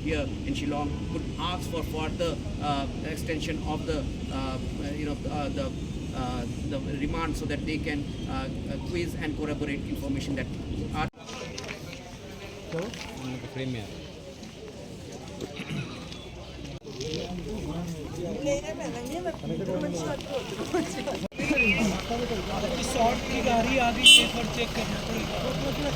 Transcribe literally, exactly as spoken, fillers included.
Here in Shillong could ask for further uh, extension of the uh, uh, you know uh, the uh, the remand so that they can uh, uh, quiz and corroborate information that are शॉट की गाड़ी आ गई, एक बार चेक करना पड़ेगा।